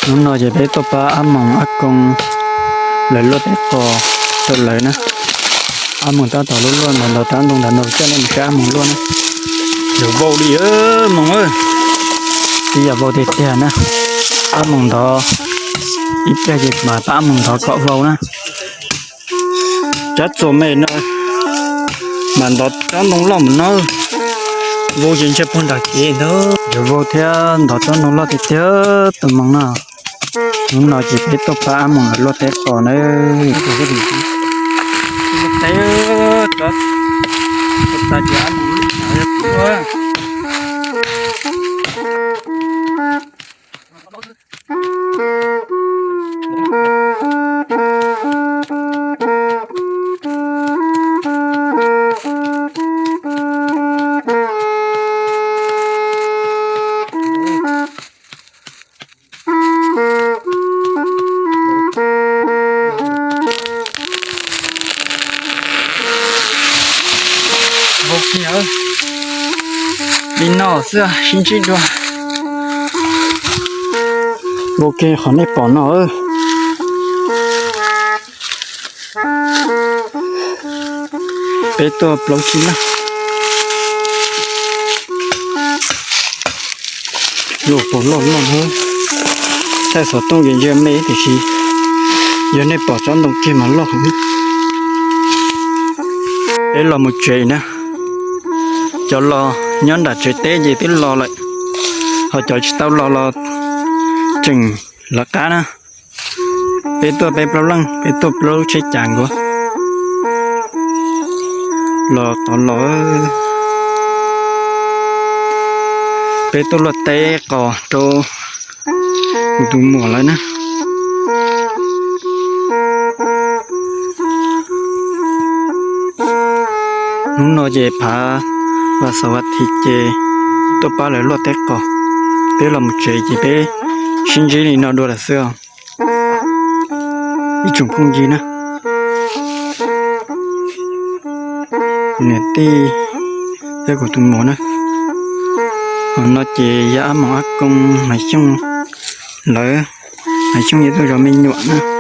Hnub no ces peb tuaj pab Ab Moos Ab Koob lawv luaj teb qos rau lawv na. Ab Moos tab tom luaj luaj ntawm ntawm rab ntoo ntawm no, coj nej mus saib Ab Moos luaj na. Yuav vau li Moos, twb yog vau tiag tiag na. Ab Moos ntov ib pliag ces mam pab Ab Moos ntov kom vau na. Tsab txuas me no mas ntov tsob ntoo loj mus no, vau ces ntshe puag nram kev ntag. Yuav vau thiab, ntov tsob ntoo loj tiag tiag tus Moos no. Hnub no ces peb tuaj pab Ab Moos lawv luaj teb qos na. Teb, Li no xwb, sib ntsib dua. Vau kiag qhov nej pom no. Peb tuaj plaub tsib leeg. Luaj puas loj loj na. Thaij xov tooj ces ntsia me tiam sis yog nej pom tsob ntoo kiag mas loj heev. Peb los mus tsev na. Cov los nyob nram tsev teb ces twb los lawm, ho cov tsis tau los los tseem lawv qab na. Peb tuaj peb plaub leeg, peb tuaj plaub tsheb cas nkaus. Los tod los, peb tuaj luaj teb qos rau kuv tus muam lawv na. Hnub no ces phav vas xaum vas thiv ces tuaj pab lawv luaj teb qos. Peb los mus tsev ces peb sib ntsib li no dua lawm xwb os. Ib tsoom phooj ywg na, kuv niam tij thiab kuv tus muam na. Hauv no ces yog Ab Moos Ab Koob Maiv Xyooj lawv, Maiv Xyooj yog tus zov me nyuam na.